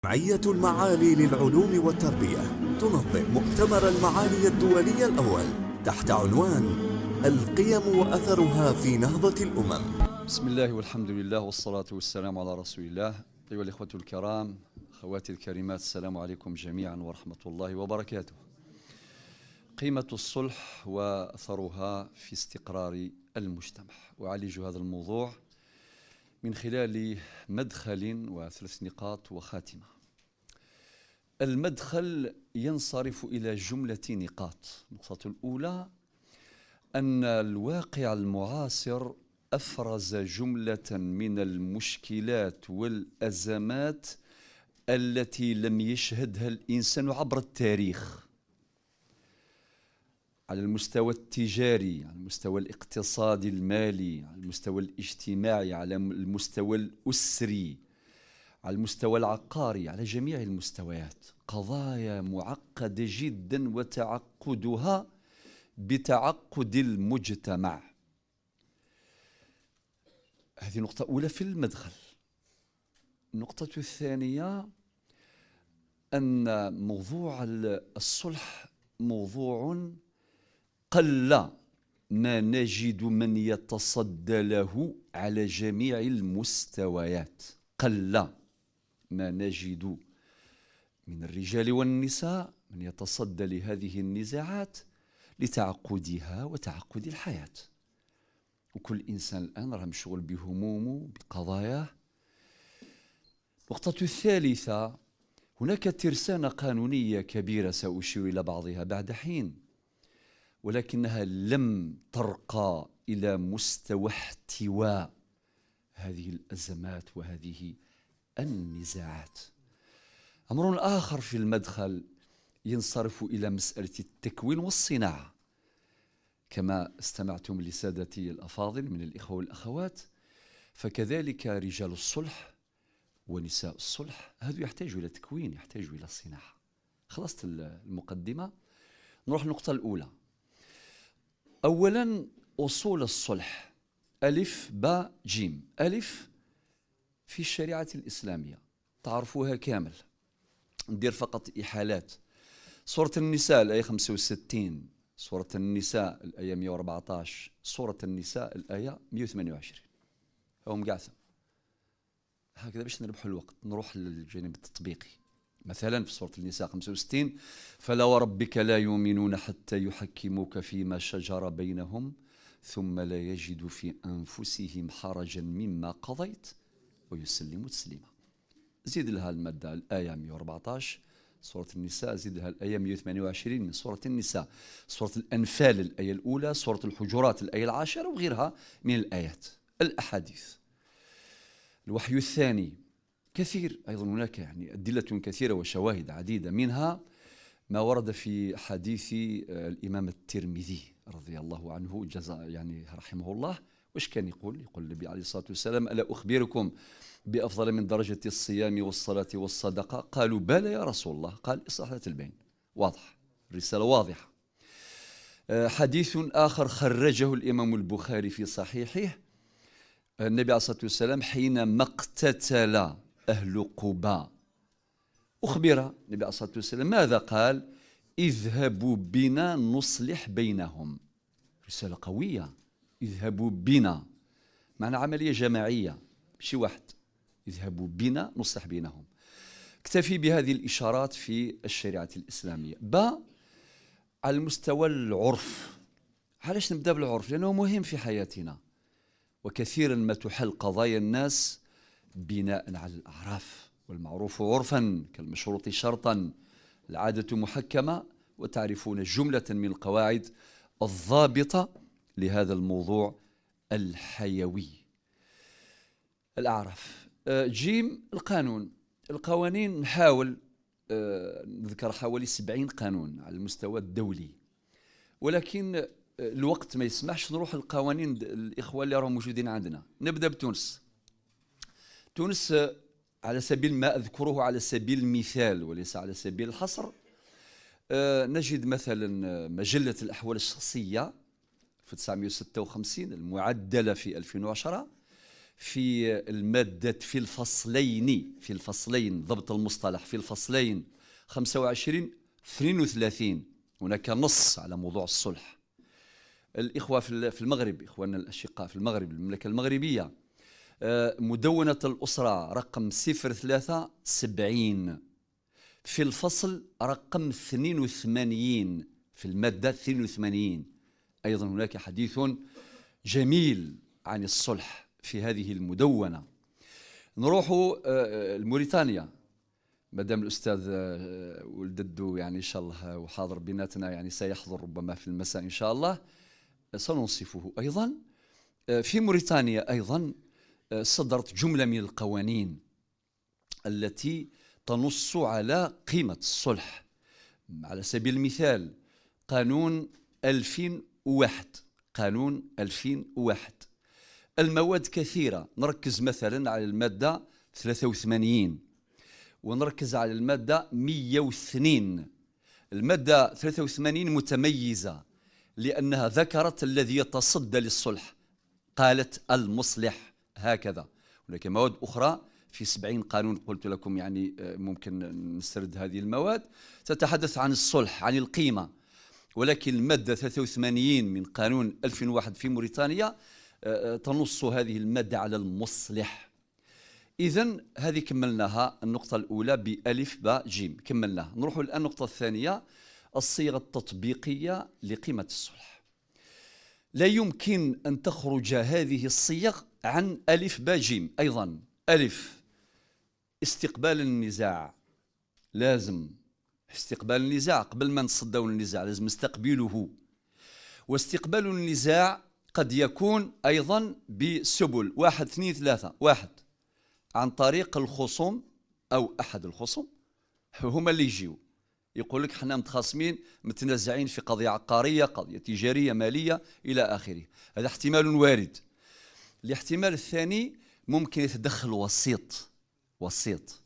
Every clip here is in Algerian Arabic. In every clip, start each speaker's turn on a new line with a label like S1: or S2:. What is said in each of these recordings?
S1: جمعية المعالي للعلوم والتربية تنظم مؤتمر المعالي الدولي الأول تحت عنوان القيم وأثرها في نهضة الأمم.
S2: بسم الله والحمد لله والصلاة والسلام على رسول الله. أيها الإخوة الكرام، أخواتي الكريمات، السلام عليكم جميعا ورحمة الله وبركاته. قيمة الصلح وأثرها في استقرار المجتمع. أعالج هذا الموضوع من خلال مدخل وثلاث نقاط وخاتمة. المدخل ينصرف إلى جملة نقاط. النقطة الأولى أن الواقع المعاصر أفرز جملة من المشكلات والأزمات التي لم يشهدها الإنسان عبر التاريخ، على المستوى التجاري، على المستوى الاقتصادي المالي، على المستوى الاجتماعي، على المستوى الأسري، على المستوى العقاري، على جميع المستويات. قضايا معقدة جدا وتعقدها بتعقد المجتمع. هذه نقطة أولى في المدخل. النقطة الثانية أن موضوع الصلح موضوع قل ما نجد من يتصدى له على جميع المستويات. قل ما نجد من الرجال والنساء من يتصدى لهذه النزاعات لتعقدها وتعقد الحياة. وكل إنسان الآن راه مشغول بهمومه بقضاياه. النقطة الثالثة، هناك ترسانة قانونية كبيرة سأشير إلى بعضها بعد حين، ولكنها لم ترقى إلى مستوى احتواء هذه الأزمات وهذه النزاعات. أمر آخر في المدخل ينصرف إلى مسألة التكوين والصناعة، كما استمعتم لسادتي الأفاضل من الإخوة والأخوات، فكذلك رجال الصلح ونساء الصلح هذا يحتاج إلى تكوين، يحتاج إلى صناعة. خلصت المقدمة، نروح للنقطة الأولى. أولا، أصول الصلح ألف باء جيم. ألف في الشريعة الإسلامية تعرفوها كامل، ندير فقط إحالات. سورة النساء الآية 65، سورة النساء الآية 114، سورة النساء الآية 128. هم قاعدة هكذا باش نربحوا الوقت. نروح للجانب التطبيقي. مثلا في سورة النساء 65: فلا وربك لا يؤمنون حتى يحكموك فيما شجر بينهم ثم لا يجدوا في أنفسهم حرجا مما قضيت ويسلموا تسليما. زيد لها المادة الآية 114 سورة النساء، زيد لها الآية 128 من سورة النساء، سورة الأنفال الآية الأولى، سورة الحجرات الآية 10، وغيرها من الآيات. الأحاديث. الوحي الثاني كثير أيضا، هناك يعني أدلة كثيرة وشواهد عديدة، منها ما ورد في حديث الإمام الترمذي رضي الله عنه، جزاء يعني رحمه الله. واش كان يقول؟ يقول النبي عليه الصلاة والسلام: ألا أخبركم بأفضل من درجة الصيام والصلاة والصدقة؟ قالوا: بلى يا رسول الله. قال: إصلاح ذات البين. واضح، الرسالة واضحة. حديث آخر خرجه الإمام البخاري في صحيحه، النبي عليه الصلاة والسلام حينما اقتتل أهل قباء أخبر النبي عليه الصلاة والسلام ماذا قال؟ اذهبوا بنا نصلح بينهم. رسالة قوية، اذهبوا بنا، معنى عملية جماعية ماشي واحد، اذهبوا بنا نصلح بينهم. اكتفي بهذه الإشارات في الشريعة الإسلامية. با على المستوى العرف. علاش نبدأ بالعرف؟ لأنه مهم في حياتنا، وكثيرا ما تحل قضايا الناس بناء على الأعراف، والمعروف عرفا كالمشروط شرطا، العادة محكمة، وتعرفون جملة من القواعد الضابطة لهذا الموضوع الحيوي. الأعراف. جيم القانون. القوانين نحاول نذكر حوالي 70 قانون على المستوى الدولي، ولكن الوقت ما يسمحش نروح القوانين الإخوة اللي راهم موجودين عندنا. نبدأ بتونس. تونس على سبيل ما أذكره على سبيل المثال وليس على سبيل الحصر، نجد مثلا مجلة الأحوال الشخصية في 956 المعدلة في 2010 في المادة، في الفصلين، ضبط المصطلح، في الفصلين 25 32 هناك نص على موضوع الصلح. الإخوة في المغرب، إخواننا الأشقاء في المغرب، المملكة المغربية، مدونة الأسرة رقم 03 70 في الفصل رقم 82، في المادة 82 أيضا هناك حديث جميل عن الصلح في هذه المدونة. نروح لموريتانيا، مادام الأستاذ ولد يعني إن شاء الله وحاضر بيناتنا، يعني سيحضر ربما في المساء إن شاء الله، سننصفه أيضا. في موريتانيا أيضا صدرت جملة من القوانين التي تنص على قيمة الصلح. على سبيل المثال قانون 2001، قانون 2001، المواد كثيرة، نركز مثلا على المادة 83 ونركز على المادة 102. المادة 83 متميزة لأنها ذكرت الذي يتصدى للصلح، قالت المصلح هكذا. هناك مواد أخرى في 70 قانون قلت لكم، يعني ممكن نسرد هذه المواد تتحدث عن الصلح، عن القيمة، ولكن المادة 83 من قانون 2001 في موريتانيا تنص هذه المادة على المصلح. إذا هذه كملناها، النقطة الأولى بألف باء جيم كملناها. نروح الآن النقطة الثانية، الصيغة التطبيقية لقيمة الصلح. لا يمكن أن تخرج هذه الصيغ عن ألف باء جيم أيضا. ألف، استقبال النزاع، لازم استقبال النزاع، قبل ما نتصدوا النزاع لازم نستقبله. واستقبال النزاع قد يكون أيضا بسبل: واحد، اثنين، ثلاثة. واحد، عن طريق الخصوم أو أحد الخصوم، هما اللي يجيو يقول لك حنا متخاصمين، متنازعين في قضية عقارية، قضية تجارية، مالية، إلى آخره. هذا احتمال وارد. الاحتمال الثاني ممكن يتدخل وسيط، وسيط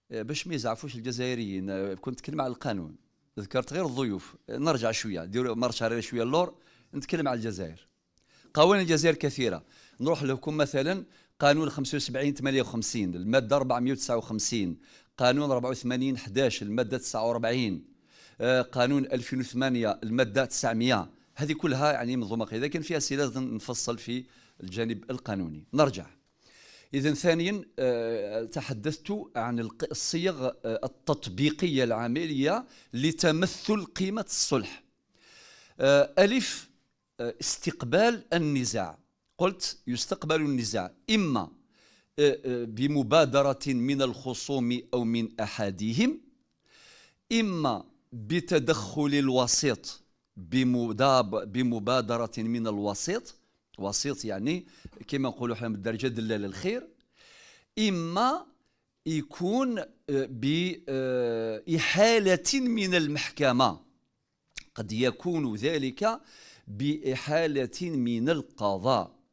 S2: باش ما يزعفوش الجزائريين. كنت نتكلم على القانون، ذكرت غير الضيوف. نرجع شويه، ديروا marche arrière شويه اللور، نتكلم على الجزائر. قوانين الجزائر كثيره، نروح لكم مثلا قانون 75 58 المادة 459، قانون 84 11 المادة 49، قانون 2008 المادة 900. هذه كلها يعني منظومة. إذا كان فيها أسئلة نفصل في الجانب القانوني. نرجع إذا ثانيا، تحدثت عن الصيغ التطبيقية العملية لتمثل قيمة الصلح. ألف، استقبال النزاع. قلت يستقبل النزاع إما بمبادرة من الخصوم أو من أحدهم، إما بتدخل الوسيط، بمبادرة من الوسيط، وسيط يعني كما نقولوا احنا بالدارجة دلال الخير، إما يكون بإحالة من المحكمة، قد يكون ذلك بإحالة من القضاء.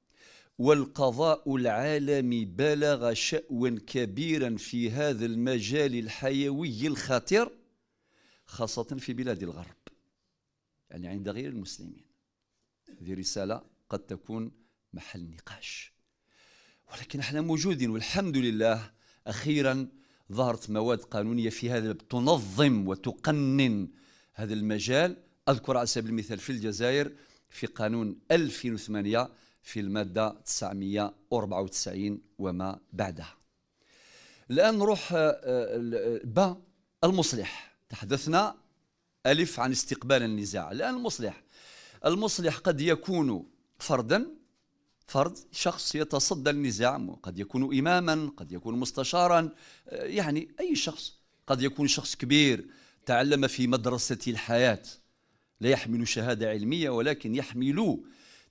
S2: والقضاء العالمي بلغ شأوا كبيرا في هذا المجال الحيوي الخطير، خاصة في بلاد الغرب، يعني عند غير المسلمين. هذه رسالة قد تكون محل نقاش، ولكن احنا موجودين والحمد لله. أخيرا ظهرت مواد قانونية في هذا تنظم وتقنن هذا المجال. أذكر على سبيل المثال في الجزائر في قانون 2008 في المادة 994 وما بعدها. الآن نروح با، المصلح. تحدثنا ألف عن استقبال النزاع، الآن المصلح. المصلح قد يكون فردا، فرد، شخص يتصدى للنزاع، قد يكون إماما، قد يكون مستشارا، يعني أي شخص، قد يكون شخص كبير تعلم في مدرسة الحياة، لا يحمل شهادة علمية ولكن يحمل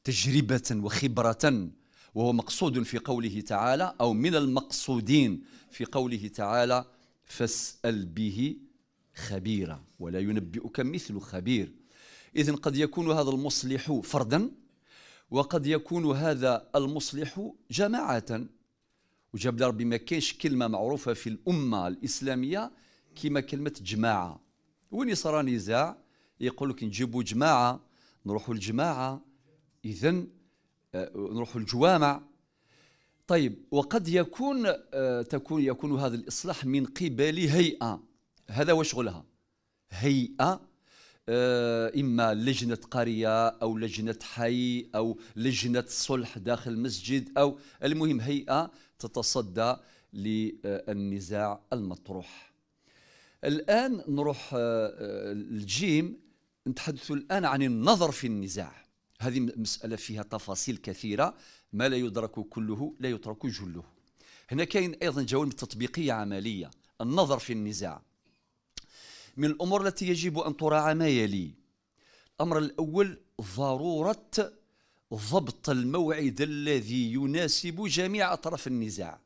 S2: تجربة وخبرة، وهو مقصود في قوله تعالى، أو من المقصودين في قوله تعالى: فاسأل به خبيرا ولا ينبئك مثل خبير. إذن قد يكون هذا المصلح فردا، وقد يكون هذا المصلح جماعة. وجاب ربي ما كاينش كلمة معروفة في الأمة الإسلامية كما كلمة جماعة. وين يصرى نزاع يقول لك نجيبوا جماعة، نروحوا الجماعة، إذن نروحوا الجوامع. طيب، وقد يكون آه، تكون يكون هذا الإصلاح من قبل هيئة، هذا هو شغلها، هيئة إما لجنة قرية أو لجنة حي أو لجنة صلح داخل المسجد، أو المهم هيئة تتصدى للنزاع المطروح. الآن نروح الجيم، نتحدث الآن عن النظر في النزاع. هذه مسألة فيها تفاصيل كثيرة، ما لا يدرك كله لا يترك جله. هنا كاين أيضا جوانب تطبيقية عملية. النظر في النزاع، من الأمور التي يجب أن تراعى ما يلي: الأمر الأول، ضرورة ضبط الموعد الذي يناسب جميع أطراف النزاع.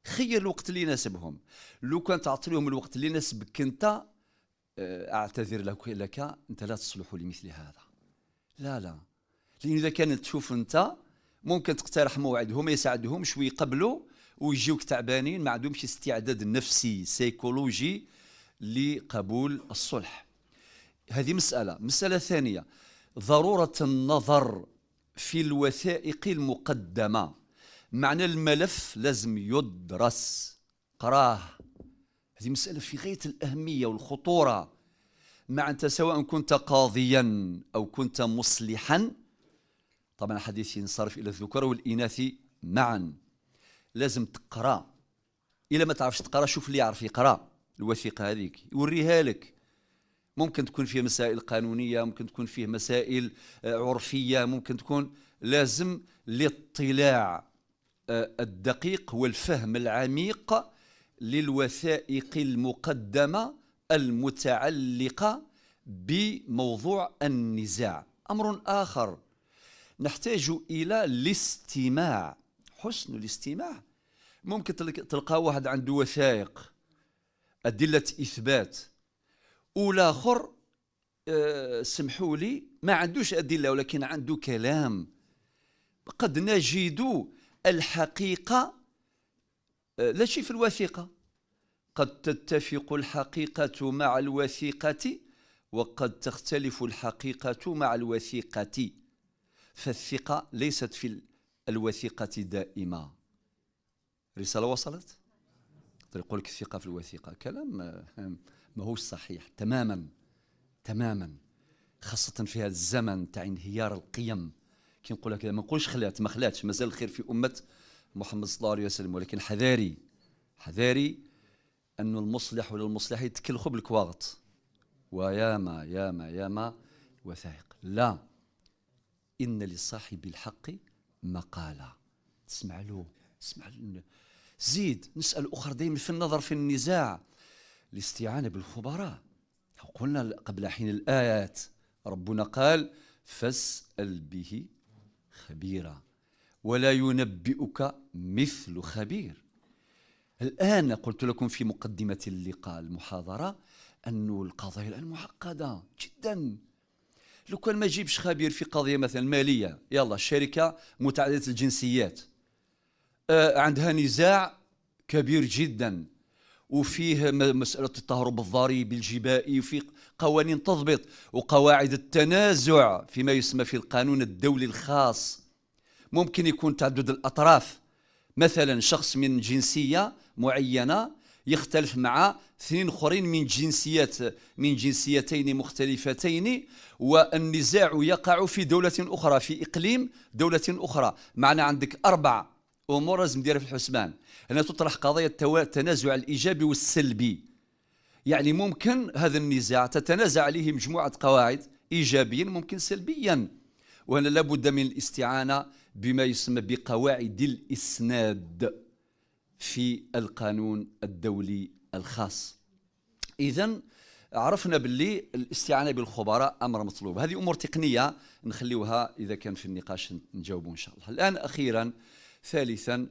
S2: خير الوقت اللي يناسبهم. لو كان تعطي لهم الوقت اللي يناسبك أنت، أعتذر لك، أنت لا تصلح لمثل هذا. لا لا، لأن إذا كانت تشوف أنت ممكن تقترح موعد هما يساعدهم ويقبلوا ويجيوك تعبانين، ما عندهمش استعداد نفسي سيكولوجي لقبول الصلح. هذه مسألة. مسألة ثانية، ضرورة النظر في الوثائق المقدمة. معنى الملف لازم يدرس، قراه. هذه مسألة في غاية الأهمية والخطورة. مع أنت سواء كنت قاضيا أو كنت مصلحا، طبعا الحديث ينصرف إلى الذكور والإناث معا، لازم تقرأ. إلا ما تعرفش تقرأ، شوف اللي يعرف يقرأ الوثيقة هذيك يوريها لك. ممكن تكون فيه مسائل قانونية، ممكن تكون فيه مسائل عرفية، ممكن تكون، لازم الاطلاع الدقيق والفهم العميق للوثائق المقدمة المتعلقة بموضوع النزاع. أمر آخر، نحتاج إلى الاستماع، حسن الاستماع. ممكن تلقى واحد عنده وثائق، أدلة إثبات، والآخر سمحوا لي ما عندوش أدلة ولكن عنده كلام. قد نجد الحقيقة لا شيء في الوثيقة، قد تتفق الحقيقة مع الوثيقة وقد تختلف الحقيقة مع الوثيقة، فالثقة ليست في الوثيقة دائمة. رسالة وصلت؟ يقول لك الثقة في الوثيقة، كلام ما هوش صحيح تماما تماما، خاصة في هذا الزمن تاع انهيار القيم. كي نقول لك ما نقولش خلات، ما خلاتش، مازال الخير في أمة محمد صلى الله عليه وسلم، ولكن حذاري حذاري أن المصلح ولا المصلح يتكلخوا بالكواغط وياما ياما ياما وثائق. لا، إن لصاحب الحق مقالة، تسمع له، تسمع له. زيد نسأل أخر دائما في النظر في النزاع، الاستعانة بالخبراء. قلنا قبل حين الآيات، ربنا قال فاسأل به خبيرا ولا ينبئك مثل خبير. الآن قلت لكم في مقدمة اللقاء المحاضرة أن القضايا الآن معقدة جدا. لو كان ما جيبش خبير في قضية مثلا مالية، يلا الشركة متعددة الجنسيات، عندها نزاع كبير جدا وفيه مسألة التهرب الضريبي الجبائي، وفي قوانين تضبط وقواعد التنازع فيما يسمى في القانون الدولي الخاص. ممكن يكون تعدد الأطراف، مثلا شخص من جنسية معينة يختلف مع اثنين اخرين من جنسيتين مختلفتين، والنزاع يقع في دولة أخرى، في إقليم دولة أخرى. معنى عندك 4 أمور لازم ديرها في الحسبان. هنا تطرح قضية التنازع الإيجابي والسلبي، يعني ممكن هذا النزاع تتنازع عليه مجموعة قواعد إيجابيا، ممكن سلبيا، وهنا لابد من الاستعانة بما يسمى بقواعد الإسناد في القانون الدولي الخاص. إذن عرفنا باللي الاستعانة بالخبراء أمر مطلوب. هذه أمور تقنية نخليوها إذا كان في النقاش نجاوبوا إن شاء الله. الآن أخيرا ثالثا،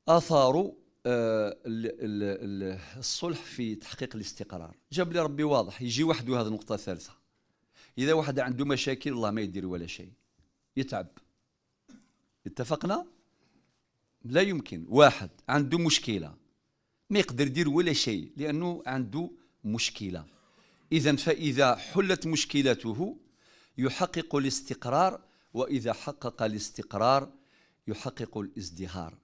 S2: آثار الصلح في تحقيق الاستقرار. جاب لي ربي واضح، يجي وحده هذه النقطة الثالثة. إذا واحد عنده مشاكل الله ما يدير ولا شيء، يتعب. اتفقنا؟ لا يمكن واحد عنده مشكلة ما يقدر يدير ولا شيء لأنه عنده مشكلة. إذن فإذا حلت مشكلته يحقق الاستقرار، وإذا حقق الاستقرار يحقق الازدهار.